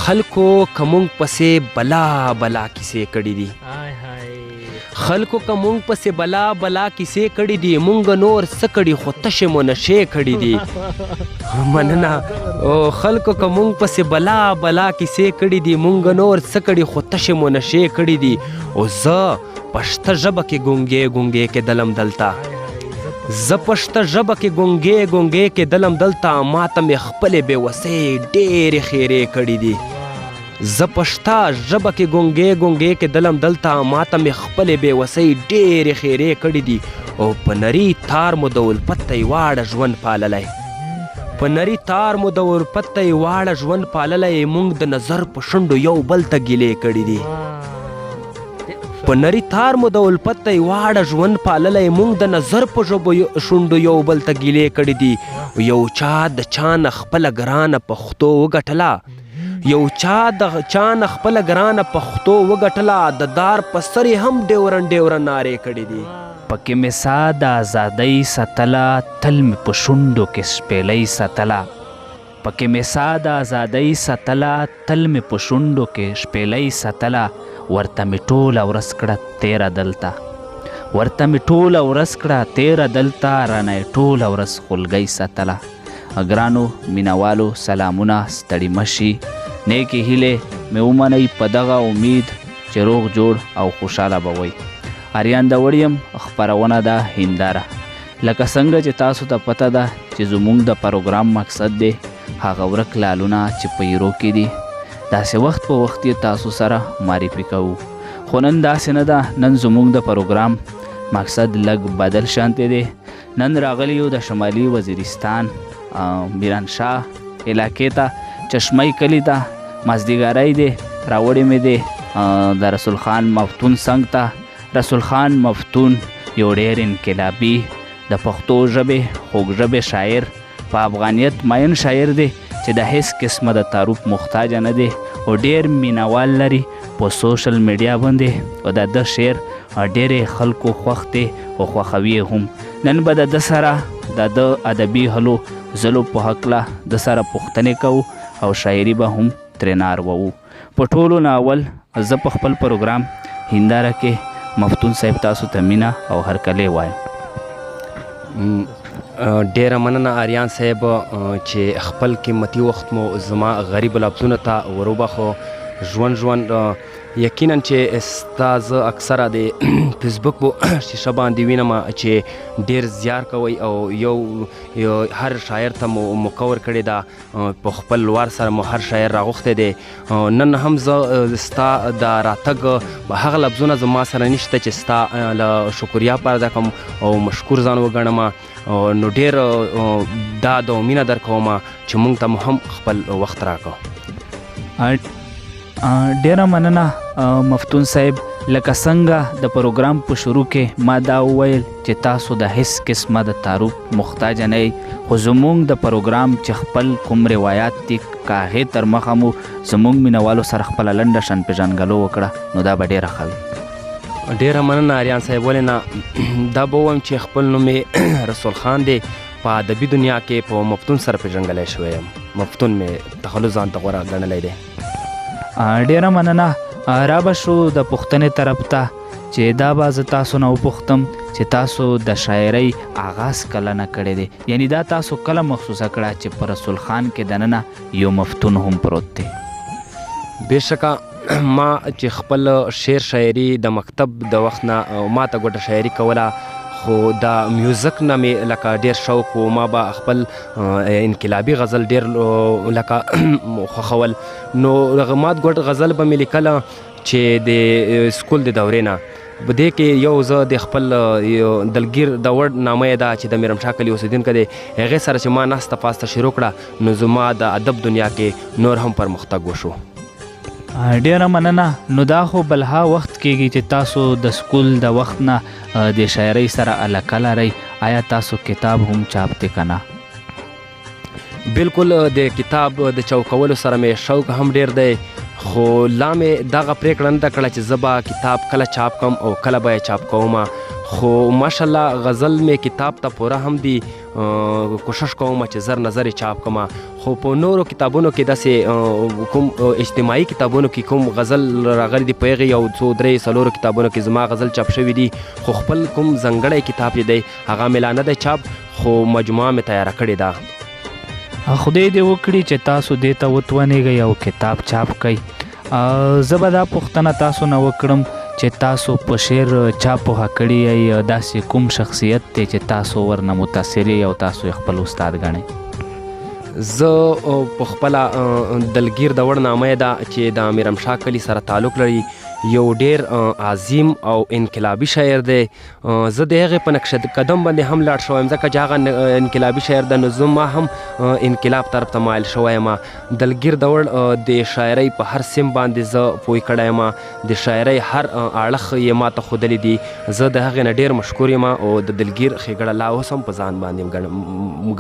خلکو که مونږ پسې بلا بلا کیسې کړې دي. خلکو که مونږ پسې بلا بلا کیسې کړې دي، مونږ نور څه کړي خو تشې مو نشې کړې دي. مننه. او خلکو که مونږ پسې بلا بلا کیسې کړې دي، مونږ نور څه کړي خو تشې مو نشې کړې دي. او زه پښته ژبه کې ګونګې ګونګې کېدلم دلته، زه پښته ژبه کې ګونګې ګونګې کېدلم دلته، ماته مې خپلې بې وسۍ ډېرې خیرې کړې دي. زه پښته ژبه کې ګونګې ګونګې کېدلم دلته، ماته مې خپلې بې وسۍ ډېرې خیرې کړې دي. او په نري تار مو د الفت ته واړه ژوند پاللی، په نري تار مو د الفت ته واړه ژوند پاللی، مونږ د نظر په شونډو یو بل ته ګیلې کړې دي. په نري تار مو د الفت ته واړه ژوند پاللی، مونږ د نظر په ژبو شونډو یو بل ته ګیلې کړې دي. یو چا د چا نه خپله ګرانه پښتو وګټله، یو چا د چا نه خپله ګرانه پښتو وګټله، د دار په سر یې هم ډیورن ډیورن نارې کړې دي. پکې مې ساه د ازادۍ ستله، تل مې په شونډو کې شپېلۍ ستله. پکې مې ساه د ازادۍ ستله، تل مې په شونډو کې شپېلۍ ستله. ورته مې ټوله ورځ کړه تېره دلته، ورته مې ټوله ورځ کړه تېره دلته، رانه یې ټوله ورځ خولګۍ ستله. ګرانو مینوالو سلامونه، ستړي مشي، نیکې هیلې مې ومنئ په دغه امید چې روغ جوړ او خوشحاله به وئ. اریان داوړ یم، خپرونه ده هنداره. لکه څنګه چې تاسو ته پته ده چې زموږ د پروګرام مقصد دی هغه ورک لالونه چې په ایرو کې دي، داسې وخت په وخت یې تاسو سره معرفي کوو. خو نن داسې نه ده، نن زموږ د پروګرام مقصد لږ بدل شانتی دی. نن راغلی یو د شمالي وزیرستان میرانشاه علاقې ته، چشمۍ کلي ته. مازدیګری دی، راوړی مې دی د رسول خان مفتون څنګ ته. رسول خان مفتون یو ډېر انقلابي، د پښتو ژبې خوږ ژبې شاعر، په افغانیت مین شاعر دی چې د هیڅ قسمه د تعارف محتاج نه دی او ډېر مینوال لري په سوشل میډیا باندې، او د ده شعر ډېرې خلکو خوښ دی او خوښوي یې هم. نن به د ده سره د ده ادبي هلو ځلو په هکله د سره پوښتنې کوو او شاعري به هم ترې ناروو. په ټولو نه اول زه په خپل پروګرام هنداره کې مفتون صاحب تاسو ته مینه او هرکلی وایم. ډیره مننه آریان صاحب چې خپل قیمتي وخت مو زما غریب لفظونو ته وروبخو. ژوند ژوند. یقینا چې ستا زه اکثره د فیسبوک په شیشه باندې وینم چې ډیر زیار کوئ او یو هر شاعر ته مو موقع ورکړې ده، په خپل وار سره مو هر شاعر راغوښتی دی. نن هم زه ستا د راتګ هغه لفظونه زما سره نشته چې ستا له شکریا پر ادا کوم او مشکور ځان وګڼم. نو ډېر دا د مینه درکوم چې مونږ ته مو هم خپل وخت راکړ. ډېره مننه مفتون صاحب. لکه څنګه د پروګرام په شروع کې ما دا وویل چې تاسو د هیڅ قسمه د تعارف محتاج نه یئ، خو زموږ د پروګرام چې خپل کوم روایات دي که هغې تر مخه مو زموږ مینوالو سره خپله لنډه شان پېژندګلو وکړه نو دا به ډېره ښه وي. ډېره مننه آریان صاحب. ولې نه، دا به ووایم چې خپل نوم یې رسول خان دی، په ادبي دنیا کې په مفتون سره پېژندلی شوی یم. مفتون مې تخلص ځان ته غوره ګڼلی دی. ډېره مننه. را به شو د پوښتنې طرف ته چې دا به زه تاسو نه وپوښتم چې تاسو د شاعرۍ آغاز کله نه کړی دی، یعنی دا تاسو کله محسوسه کړه چې په رسول خان کې دننه یو مفتون هم پروت دی؟ بېشکه ما چې خپل شعر شاعري د مکتب د وخت نه ما ته ګوټه شاعري کوله، خو د میوزک نه مې لکه ډېر شوق و. ما به خپل انقلابي غزل ډېر لکه خوښول، نو دغه مات ګوټ غزل به مې لیکله چې د سکول د دورې نه. په دې کې یو زه د خپل دلګیر داوړ نامه یې ده چې د میرامشاه کلي اوسېدونکی دی، هغې سره چې ما ناسته پاسته شروع کړه نو زما د ادب دنیا کې نور هم پرمختګ وشو. ډېره مننه. نو دا خو بلها وخت کېږي چې تاسو د سکول د وخت نه د شاعرۍ سره علاقه لرئ، آیا تاسو کتاب هم چاپ دی که نه؟ بالکل، د کتاب د چاپ کولو سره مې شوق هم ډېر دی، خو لا مې دغه پرېکړه نه ده کړه چې زه به کتاب کله چاپ کوم او کله به یې چاپ کوم. خو ماشاءالله غزل مې کتاب ته پوره هم دی، کوشش کوم چې زر نه زر یې چاپ کړم. خو په نورو کتابونو کې داسې کوم اجتماعي کتابونو کې کوم غزل راغلی دی، په هغې یو څو درې څلورو کتابونو کې زما غزل چاپ شوي دي، خو خپل کوم ځانګړی کتاب چې دی هغه مې لا نه دی چاپ، خو مجموعه مې تیاره کړې ده. خدای دې وکړي چې تاسو دې ته وتوانېږئ او کتاب چاپ کړئ. زه به دا پوښتنه تاسو نه وکړم چې تاسو په شعر چا پوهه کړی یئ، داسې کوم شخصیت دی چې تاسو ورنه متاثر یئ او تاسو یې خپل استاد ګڼئ؟ زه په خپله دلګیر دوړ نامه ده چې د میرامشاه کلي سره تعلق لري، یو ډیر عظیم او انقلابي شاعر دی. زه د هغې په نقش قدم باندې هم لاړ شوی یم، ځکه چې هغه انقلابي شاعر ده، نو زه ما هم انقلاب طرف ته مایل شوی یم. دلګیر دوړ د شاعرۍ په هر سیم باندې زه پوه کړی یم، د شاعرۍ هر اړخ یې ما ته ښودلی دي. زه د هغې نه ډیر مشکور یم او د دلګیر ښېګړه لا اوس هم په ځان باندې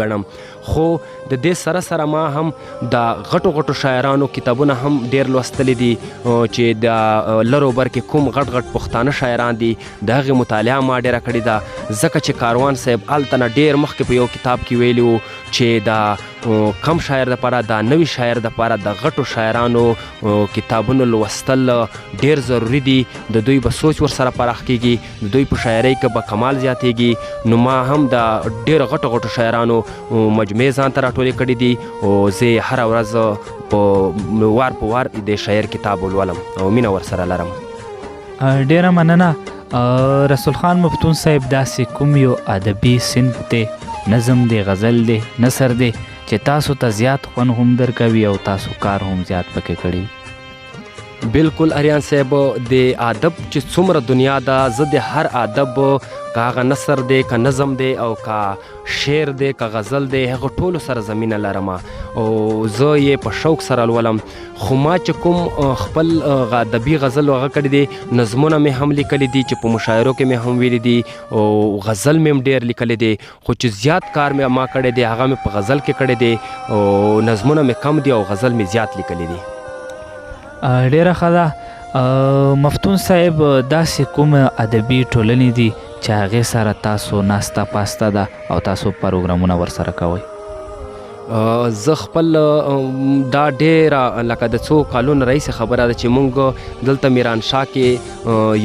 ګڼم. خو د دې سره سره ما هم د غټو غټو شاعرانو کتابونه هم ډیر لوستلي دي، چې د لرو بر کې کوم غټ غټ پښتانه شاعران دي د هغې مطالعه ما ډېره کړې ده، ځکه چې کاروان صاحب هلته نه ډېر مخکې په یو کتاب کې ویلي وو چې د کم شاعر دپاره، دا نوي شاعر دپاره د غټو شاعرانو کتابونو لوستل ډېر ضروري دي، د دوی به سوچ ورسره پراخ کېږي، د دوی په شاعرۍ کې به کمال زیاتېږي. نو ما هم د ډېرو غټو غټو شاعرانو مجموعې ځان ته راټولې کړې دي او زه یې هره ورځ په وار په وار د شاعر کتاب ولولم او مینه ورسره لرم. ډېره مننه رسول خان مفتون صاحب. داسې کوم یو ادبي صنف دی، نظم دی، غزل دی، نثر دی چې تاسو ته زیات خوند هم درکوي او تاسو کار هم زیات پکې کړی؟ بالکل اریان صاحب، د ادب چې څومره دنیا ده، زه د هر ادب، که هغه نثر دی، که نظم دی، او که شعر دی، که غزل دی، هغه ټولو سره زمینه لرم او زه یې په شوق سره لولم. خو ما چې کوم خپل ادبي غزل هغه کړی دی، نظمونه مې هم لیکلي دي چې په مشاعرو کې مې هم ویلي دي، او غزل مې هم ډېر لیکلی دی، خو چې زیات کار مې ما کړی دی هغه مې په غزل کې کړی دی، او نظمونه مې کم دي او غزل مې زیات لیکلي دي. ډېره ښه ده. مفتون صاحب، داسې کوم ادبي ټولنې دي چې هغې سره تاسو ناسته پاسته ده او تاسو پروګرامونه ورسره کوئ؟ زه خپل دا ډېره لکه د څو کالونو راهیسې خبره ده چې مونږ دلته میرانشاه کې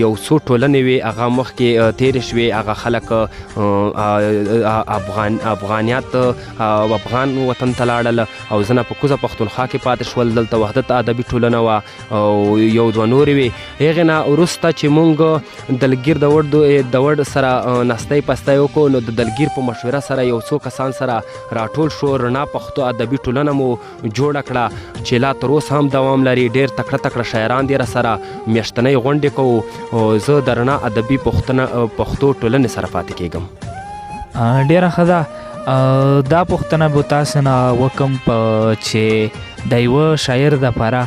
یو څو ټولنې وې، هغه مخکې تېرې شوې، هغه خلک افغانیات او افغان وطن ته لاړل او ځنه په کوزه پښتونخوا کې پاتې شول. دلته وحدت ادبي ټولنه وه او یو دوه نورې وې. هغې نه وروسته چې مونږ دلګیر دوړ سره ناستۍ پاستۍ وکړو، نو د دلګیر په مشوره سره یو څو کسان سره راټول شو، رڼا پښتو ادبي ټولنه مو جوړه کړه چې لا تر اوسه هم دوام لري. ډېر تکړه تکړه شاعران دي، راسره میاشتنۍ غونډې کوو. زه د رڼا ادبي پښتو ټولنې سره پاتې کېږم. ډېره ښه ده. دا پوښتنه به تاسو نه وکم په چې د یوه شاعر دپاره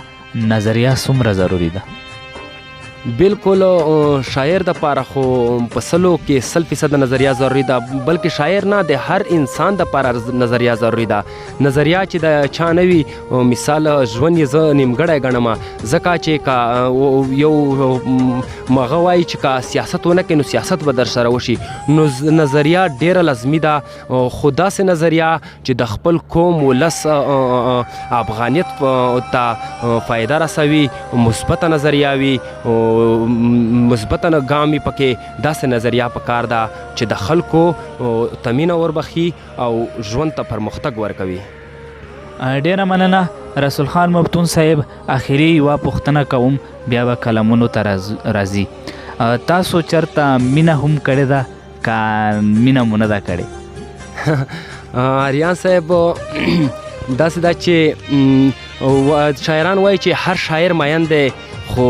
نظریه څومره ضروري ده؟ بالکل، شاعر د پاره خو په سلو کې 100% نظریه ضروري ده، بلکې شاعر نه، د هر انسان د پاره نظریه ضروري ده. نظریه چې د چا نه وي، مثال ژوند یې زه نیمګړی ګڼم، ځکه چې که یو هغه وایي چې که سیاست ونه کړې نو سیاست به در سره وشي، نو نظریه ډېره لازمي ده، خو داسې نظریه چې د خپل قوم ولس افغانیت ته فایده رسوي، مثبته نظریه وي، مثبته ګام وي پکې، داسې نظریه پکار ده چې د خلکو ته مینه وربخښي او ژوند ته پرمختګ ورکوي. ډېره مننه رسول خان مفتون صاحب. اخري یوه پوښتنه کوم، بیا به کلمونو ته راځي. تاسو چېرته مینه هم کړې ده که مینه مو نه ده کړې؟ آریان صاحب، داسې ده چې شاعران وایي چې هر شاعر مین دی، خو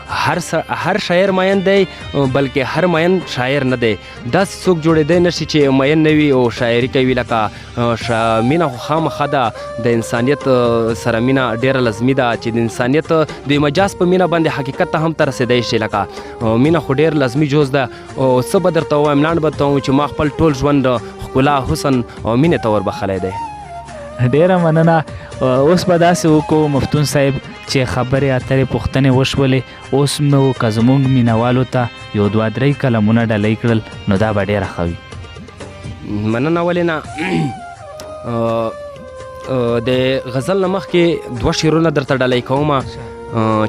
هر شاعر مین دی، بلکې هر مین شاعر نه دی. داسې څوک جوړېدی نه شي چې مین نه وي او شاعري کوي. لکه مینه خو خامخا ده، د انسانیت سره مینه ډېره لازمي ده چې د انسانیت د مجاز په مینه باندې حقیقت ته هم ته رسېدی شي. لکه مینه خو ډېر لازمي جز ده. او څه به درته ووایم، لنډ به درته ووایم چې ما خپل ټول ژوند ښکلا، حسن او مینې ته وربخښلی دی. ډېره مننه. اوس به داسې وکړو مفتون صاحب چې خبرې اترې پوښتنې وشولې، اوس نو که زموږ مینهوالو ته یو دوه درې کلمونه ډالۍ کړل نو دا به ډېره ښه وي. مننه. ولې نه، د غزل نه مخکې دوه شعرونه درته ډالۍ کوم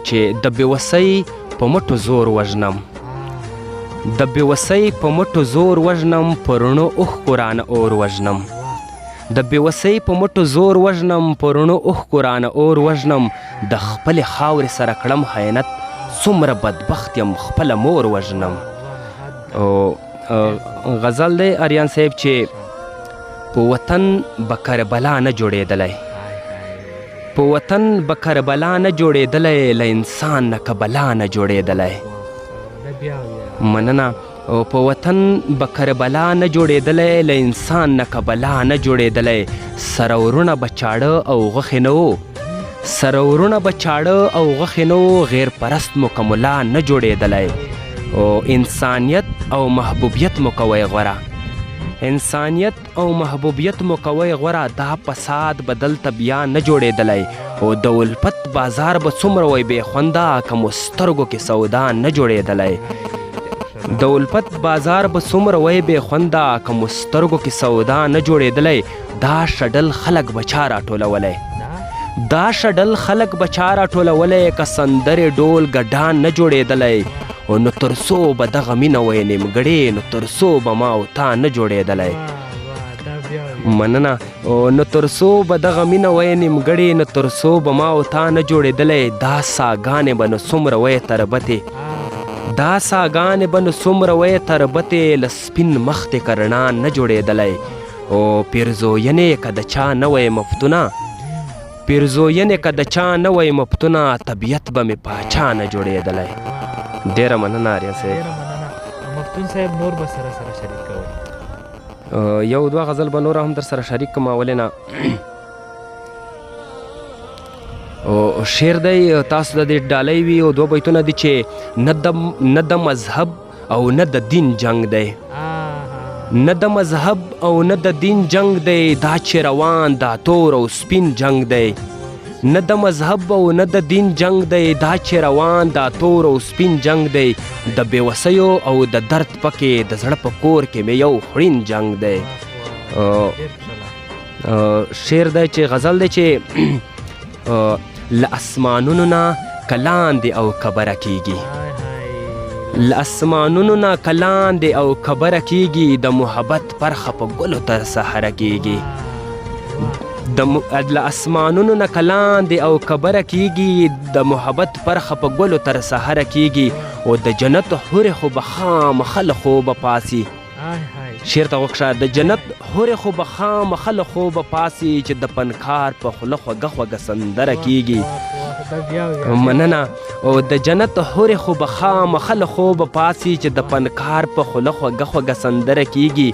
چې د بېوسۍ په مټو زور وژنم، د بېوسۍ په مټو زور وژنم، په رڼو اوښکو رانه اور وژنم. د بېوسۍ په مټو زور وژنم، په رڼو اوښکو رانه اور وژنم، د خپلې خاورې سره کړم خیانت، څومره بدبخت یم خپله مور وژنم. او غزل دی اریان صاحب چې په وطن به کربلا نه جوړېدلی، په وطن به کربلا نه جوړېدلی، له انسان نه کبلا نه جوړېدلی. مننه. او په وطن به کربلا نه جوړېدلی، له انسان نه کبلا نه جوړېدلی، سره ورونه به چاړه او غوښې نه وو، سره ورونه به چاړه او غوښې نه وو، غیر پرست مو که ملا نه جوړېدلی. او انسانیت او محبوبیت مو کوئ غوره، انسانیت او محبوبیت مو کوئ غوره، دا فساد به دلته بیا نه جوړېدلی. او د الفت بازار به څومره وای بې خونده، که مو سترګو کې سودا نه جوړېدلی. د الفت بازار به څومره وای بې خونده، که مو سترګو کې سودا نه جوړېدلی. دا شډل خلک به چا راټولولی، دا شډل خلک به چا راټولولی، که سندرې ډول ګډان نه جوړېدلی. او نو تر څو به دغه مینه وای نیمګړې، نو تر څو به ما او تا نه جوړېدلی. مننه. او نو تر څو به دغه مینه وای نیمګړې، نو تر څو به ما او تا نه جوړېدلی. دا ساګانې به نو څومره وای تربتې، دا ساګانې به نو څومره وای تربتې، له سپین مخ دې که رڼا نه جوړېدلی. او پیرزوینې که د چا نه وای مفتونه، پیرزوینې که د چا نه وای مفتونه، طبیعت به مې پاچا نه جوړېدلی. ډېره مننه آریان صاحب. ډېره مننه مفتون صاحب. نور به سره سره شریک کوئ؟ یو دوه غزل به نور هم در سره شریک کړم. ولې نه. او شعر دی تاسو د دې ډالۍ وي، او دوه بیتونه دي چې نه د مذهب او نه د دین جنګ دی، نه د مذهب او نه د دین جنګ دی، دا چې روان دا تور او سپین جنګ دی. نه د مذهب او نه د دین جنګ دی، دا چې روان دا تور او سپین جنګ دی، د بېوسیو او د درد پکې د زړه په کور کې مې یو خوړین جنګ دی. شعر دی چې غزل دی چې له اسمانونو نه کلاندې او کبره کیږي، له اسمانونو نه کلاندې او کبره کیږي، د محبت پرخه په ګلو تر سحره کیږي. له اسمانونو نه کلاندې او کبره کیږي، د محبت پرخه په ګلو تر سحره کیږي، او د جنت حورې خو به خامخا له خوبه پاسي. شعر ته غوږ شه. د جنت حورې خو به خامخا له خوبه پاسي، چې د فنکار په خوله خوږه خوږه سندره کیږي. مننه. او د جنت حورې خو به خامخا له خوبه پاسي، چې د فنکار په خوله خوږه خوږه سندره کیږي.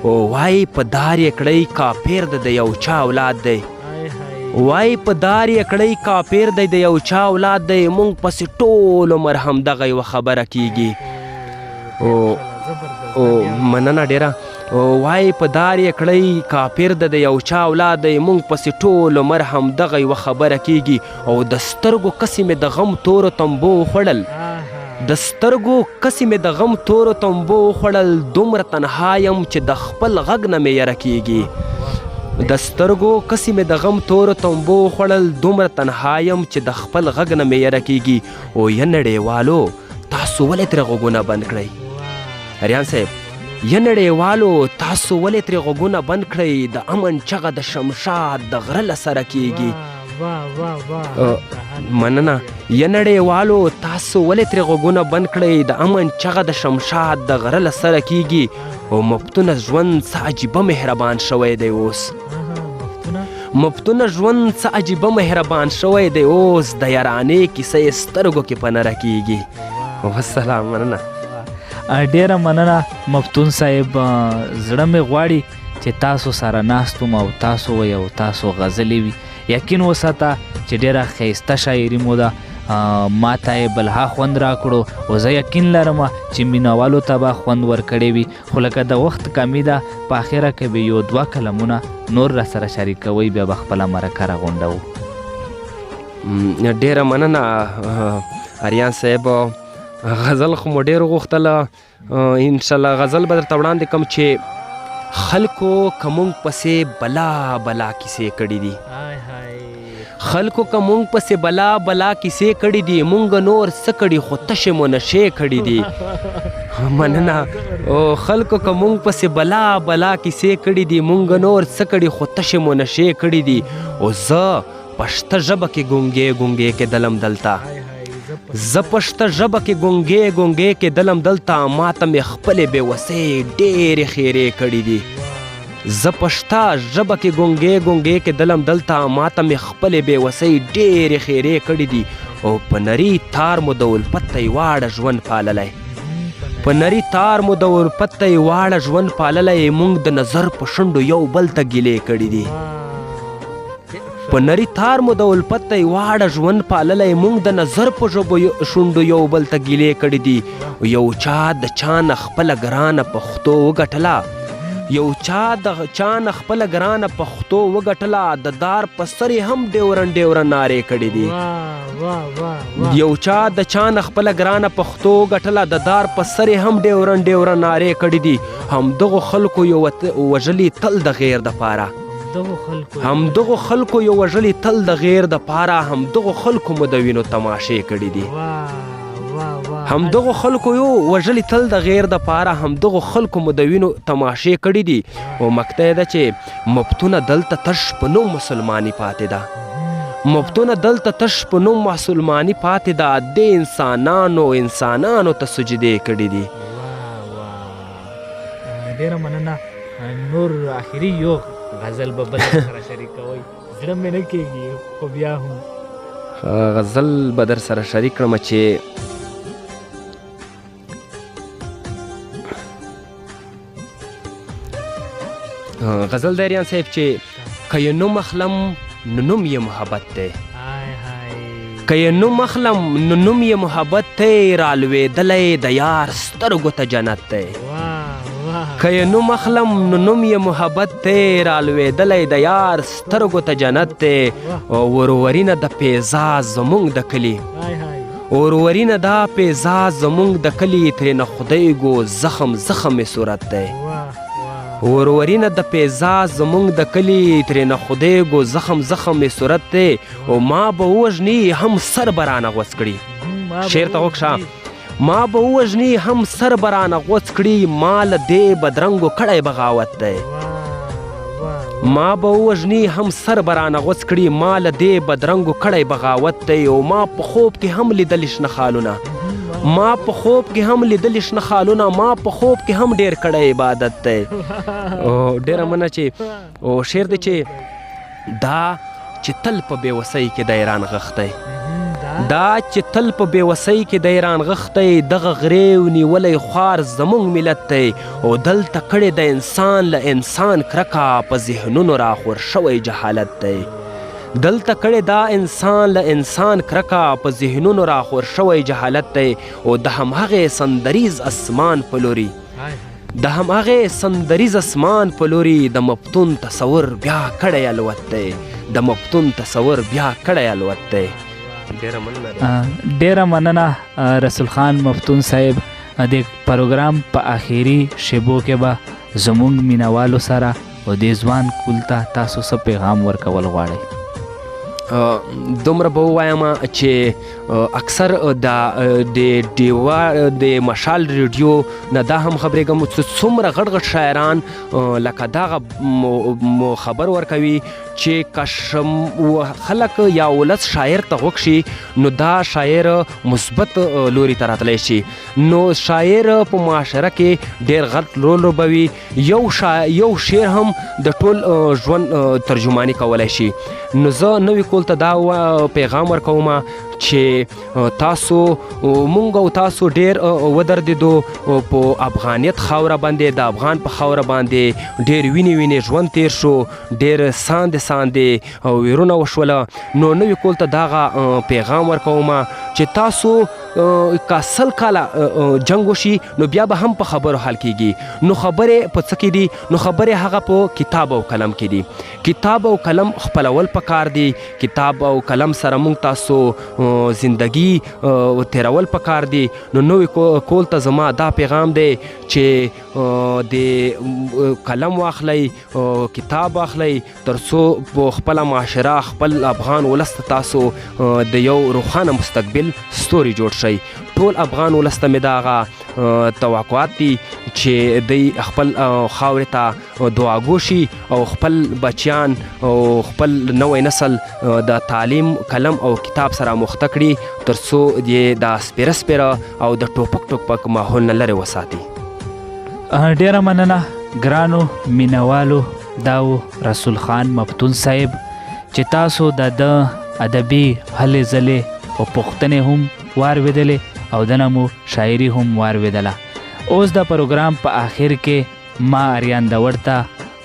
او وای په دار یې کړی کاپیر د یو چا اولاد دی، وای په دار یې کړی کاپیر دی د یو چا اولاد دی، مونږ پسې ټول عمر همدغه یوه خبره کیږي. او او مننه ډېره. وای په دار یې کړی کاپیر د یو چا اولاد دی، مونږ پسې ټول عمر همدغه یوه خبره کیږي. او د سترګو کسې مې د غم تورو تنبو وخوړل، د سترګو کسې مې د غم تورو تنبو وخوړل، دومره تنها یم چې د خپل غږ نه مې یره کیږي. د سترګو کسې مې د غم تورو تنبو وخوړل، دومره تنها یم چې د خپل غږ نه مې یره کیږي. او يه نړیوالو تاسو ولې ترې غوږونه بند کړئ؟ اریان صاحب، يه نړیوالو تاسو ولې ترې غوږونه بند کړئ؟ د امن چغه د شمشاد د غره له سره کیږي. مننه. يه نړیوالو تاسو ولې ترې غوږونه بند کړئ؟ د امن چغه د شمشاد د غره له سره کیږي. او مفتونه ژوند څه عجیبه مهربان شوی دی اوس، مفتونه ژوند څه عجیبه مهربان شوی دی اوس، د یارانې کیسه یې سترګو کې په نره کیږي. والسلام. مننه. ډېره مننه مفتون صاحب. زړه مې غواړي چې تاسو سره ناست وم او تاسو وئ او تاسو غزلې وي. یقین وساته چې ډېره ښایسته شاعري مو ده، ما ته یې بلها خوند راکړو، او زه یقین لرم چې مینهوالو ته به خوند ورکړی وي. خو لکه د وخت کمی ده، په اخره کې به یو دوه کلمونه نور را سره شریکوئ، بیا به خپله مرکه راغونډوو. ډېره مننه اریان صاحب. غزل خو مو ډېر وغوښتله، انشاءالله غزل به درته وړاندې کړم چې خلکو که مونږ پسې بلا بلا کیسې کړي دي. خلکو که مونږ پسې بلا بلا کیسې کړې دي، مونږ نور څه کړي خو تشې مو نشې کړې دي. مننه. او خلکو که مونږ پسې بلا بلا کیسې کړې دي، مونږ نور څه کړي خو تشې مو نشې کړې دي. او زه پښته ژبه کې ګونګې ګونګې کېدلم دلته، زه پښته ژبه کې ګونګې ګونګې کېدلم دلته، ماته مې خپلې بې وسۍ ډېرې خیرې کړې دي. زه پښته ژبه کې ګونګې ګونګې کېدلم دلته، ماته مې خپلې بې وسۍ ډېرې خیرې کړې دي. او په نري تار مو د الفت ته واړه ژوند پاللی، په نري تار مو د الفت ته واړه ژوند پاللی، مونږ د نظر په شونډو یو بل ته ګیلې کړې دي. په نري تار مو د الفت ته واړه ژوند پاللی، مونږ د نظر په ژبو شونډو یو بل ته ګیلې کړې دي. یو چا د چا نه خپله ګرانه پښتو وګټله، یو چا د چا نه خپله ګرانه پښتو وګټله، د دار په سر یې هم ډیورن ډیورن نارې کړې دي. یو چا د چا نه خپله ګرانه پښتو وګټله، د دار په سر یې هم ډیورن ډیورن نارې کړې دي. همدغو خلکو یو وژلي تل د غیر دپاره، همدغو خلکو یو وژلي تل د غیر دپاره، همدغو خلکو مو د وینو تماشې کړې دي. همدغو خلکو یو وژلي تل د غیر دپاره، همدغو خلکو مو د وینو تماشې کړې دي. او مکته ده چې مفتونه دلته تش په نوم مسلماني پاتې ده، مفتونه دلته تش په نوم مسلماني پاتې ده، د انسانانو انسانانو ته سجدې کړې دي. ډېره مننه. نور اخري یو غزل به بل سره شریکوئ، زړه مې نه کېږي خو بیا هم غزل به در سره شریک کړم چې غزل دی ریان صاحب چې که یې نوم اخلم نو نوم یې محبت دی، که یې نوم اخلم نو نوم یې محبت دی، رالوېدلی د یار سترګو ته جنت دی. که یې نوم اخلم نو نوم یې محبت دی، رالوېدلی د یار سترګو ته جنت دی. او ورورینه د پیزا زمونږ د کلي، ورورینه دا پیزا زمونږ د کلي، ترېنه خدای ګو زخم زخم یې صورت دی. ورورینه د پیزا زمونږ د کلي، ترېنه خدای ګو زخم زخم یې صورت دی. او ما به ووژني هم سر به رانه غوڅ کړي، شعر ته غوږ شه، ما به ووژني هم سر به رانه غوڅ کړي، ما له دې بدرنګو کړی بغاوت دی. ما به ووژني هم سر به رانه غوڅ کړي، ما له دې بدرنګو کړی بغاوت دی. او ما په خوب کې هم لیدلي شنه خالونه، ما په خوب کې هم لیدلي شنه خالونه، ما په خوب کې هم ډېر کړی عبادت دی. او ډېره مننه چې او شعر دی چې دا چې تل په بې وسۍ کې دی رانغښتی، دا چې تل په بې وسۍ کې دی رانغښتی، دغه غرېو نیولی خوار زموږ ملت دی. او دلته کړې د انسان له انسان کرکه، په ذهنونو راخور شوی جهالت دی. دلته کړې دا انسان له انسان کرکه، په ذهنونو راخور شوی جهالت دی. او د همهغې سندریز اسمان په لوري، د همهغې سندریز اسمان په لوري، د مفتون تصور بیا کړی الوت دی، د مفتون تصور بیا کړی الوت دی. ډېره مننه رسول خان مفتون صاحب. د پروګرام په آخري شیبو کې به زموږ مینوالو سره او د ځوان کول ته تاسو څه پیغام ورکول غواړئ؟ دومره به ووایم چې اکثر د ډیوه د مشال ریډیو نه دا هم خبرېږم چې څومره غټ غټ شاعران لکه دغه خبر ورکوي چې که خلک یا ولس شاعر ته غوږ شي نو دا شاعر مثبت لوري ته راتلی شي. نو شاعر په معاشره کې ډېر غټ رول لوبوي. یو شعر هم د ټول ژوند ترجماني کولی شي. نو زه نوي کول ته دا پیغام ورکوم چې تاسو مونږ او تاسو ډېر ودردېدو په افغانیت خاوره باندې، د افغان په خاوره باندې ډېر وینې وینې ژوند تیر شو، ډېر ساندې ساندې ویرونه وشوله. نو نوي کول ته دغه پیغام ورکوم چې تاسو که 100 کاله جنګ وشي نو بیا به هم په خبرو حل کیږي. نو خبرې په څه کې دي؟ نو خبرې هغه په کتاب او قلم کې دي. کتاب او قلم خپلول پکار دي. کتاب او قلم سره مونږ تاسو زندگی تیرول پکار دي. نو نوې کول ته زما دا پیغام دی چې د قلم واخلئ، کتاب واخلئ، ترڅو په خپله معاشره، خپل افغان ولس ته تاسو د یو روښانه مستقبل ستوري جوړ شئ. ټول افغان ولس ته مې دغه توقعات دي چې دوی خپل خاورې ته دعاګو شي او خپل بچیان او خپل نوی نسل د تعلیم، قلم او کتاب سره مخته کړي، ترڅو یې د سپیره سپیره او د ټوپک ټوپک ماحول نه لرې وساتي. ډیره مننه ګرانو مینوالو، دا و رسول خان مفتون صاحب چې تاسو د ده ادبي هلې ځلې او پوښتنې هم واورېدلې او دنه مو شاعري هم واورېدله. اوس د پروګرام په آخر کې ما اریان داوړ ته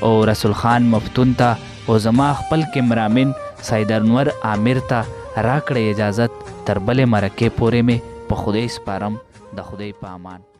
او رسول خان مفتون ته او زما خپل کیمرامین سید انور عامر ته راکړئ اجازت. تر بلې مرکې پورې مې په خدای سپارم، د خدای په امان.